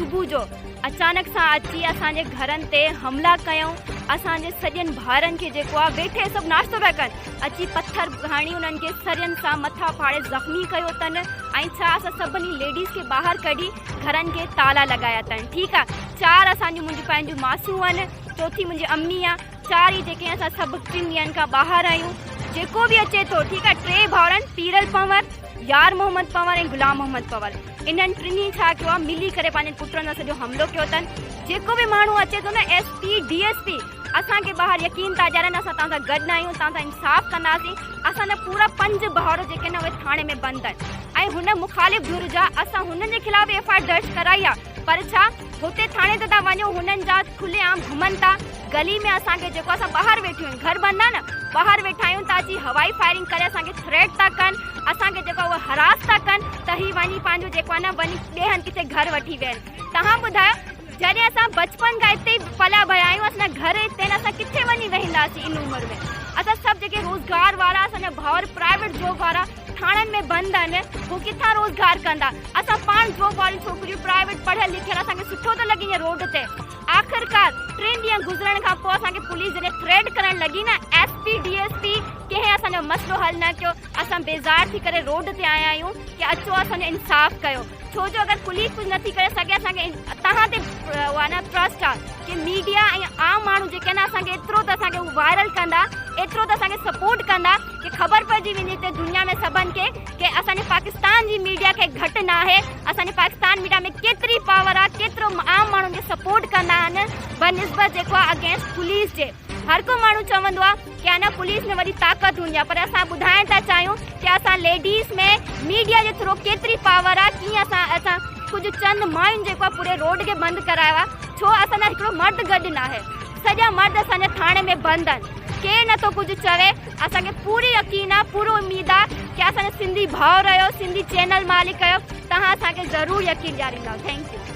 صبح جو اچانڪ سان اچي اسان جي گهرن تي حملا ڪيائون. اسان جي سڄن ڀائرن کي جيڪو آ ويٺي سڀ ناشتو پيا ڪن، اچي پٿر هڻي انهن کي سرين سان مٿا ڦاڙي زخمي ڪيو اٿن ۽ ڇا اسان سڀني ليڊيز کي ٻاهر ڪڍي گهرن کي تالا لڳايا اٿن. ٺيڪ آ، چار اسان جون منهنجون پنهنجون ماسيون آهن، چوٿين منهنجي امي آ، چار ئي جيڪي اسان سڀ ٽن ڏينهن کان ٻاهر آهيون. جيڪو به اچي ٿو ٺيڪ آ، ٽي ڀائرن پيرل پنور، يار محمد پنور ۽ غلام محمد پنور، انهن ٽنهي ڇا ڪيو آ ملي ڪري پنهنجن پٽن سان سڄو حملو ڪيو اٿن. جيڪو به ماڻهو اچي ٿو نه S P D S P اسان کي ٻاهر يقين ٿا ڏيارن اسان توهان سان گڏ آهيون، توهان سان انصاف ڪنداسين. اسان جا پورا پنج ڀائر جيڪي آهن اهي ٿاڻي ۾ بند آهن ۽ هن مخالف ڌر جا اسان هنن جي خلاف به ايف I R درج ڪرائي آ، پر ڇا هتي ٿاڻي تي ٿا وڃو هنن جا کلي عام گهمن ٿا گلي ۾ اسان کي جيڪو اسان ٻاهر ويٺيون آهيون گهر بند آهي نه ٻاهر ويٺا آهيون ته اچي هوائي فائرنگ ڪري اسان کي ٿريٽ ٿا ڪن، اسان کي جيڪو اهو هراس ٿا ڪن ته هي وڃي پنهنجو جيڪو آهي نه وڃي ٻئي هنڌ ڪٿي گهر وٺي ويهن. توهان ٻڌايو جڏهن اسان بچپن کان اتي ئي پليا ڀريا آهيون اسان جا گهر اتي آهن اسان ڪٿي وڃي ويهنداسين ان عمر ۾ اسان سڀ جيڪي روزگار وارا اسان جا ڀائر پرائيويٽ جاب وارا ٿاڻن ۾ بند آهن هو ڪٿان روزگار ڪندا. اسان پاڻ جاب واريون ڇوڪريون پرائيويٽ پڙهيل لکيل اسان کي سٺو ٿو لڳي ائين روڊ تي. آخرڪار ٽن ڏينهن گذرڻ کان پوء اسان کي پوليس جڏهن ٿريٽ ڪرڻ لڳي نه S P D S P ڪنهن اسان جو مسئلو حل نه ڪيو. اسان بيزار ٿي ڪري روڊ تي آيا آهيون ڪي اچو اسان جو انصاف ڪيو. ڇو جو اگر پوليس ڪجهه نٿي ڪري سگهي اسان کي توهان تي اها نه ٽرسٽ آهي ڪي ميڊيا ۽ عام ماڻهو جيڪي آهن اسان کي ايترو ته اسان کي هو وائرل ڪندا ايترو ته اسان کي سپورٽ ڪندا ڪي خبر پئجي ويندي هتي دنيا ۾ سڀن کي ڪي اسان جي پاڪستان جي ميڊيا کي گهٽ ناهي. اسان جي پاڪستان ميڊيا ۾ ڪيتري پاور آهي ڪيترو عام ماڻهن کي سپورٽ ڪندا آهن بنسبت جيڪو آهي اگينسٽ پوليس جي. هر ڪو ماڻهو چوندو آهي ڪي انا پوليس ۾ وڏي طاقت هوندي آهي پر اسان ٻڌائڻ ٿا چاهيون ڪي اسان ليڊيز ۾ ميڊيا جي ٿرو ڪيتري پاور آهي ڪيئن اسان اسان ڪجهه چند ماين جيڪو آهي پوري روڊ کي بند ڪرايو آهي ڇو اسان جا هڪڙو مرد گڏ ناهي سڄا مرد اسان جا ٿاڻي ۾ بند آهن ڪير نٿو ڪجهه چوي. اسان کي پوري يقين آ پورو اميد آ ڪي اسان جا سنڌي ڀائر آهيو سنڌي چينل مالڪ آهيو توهان اسان کي ضرور يقين ڏياريندؤ thank you.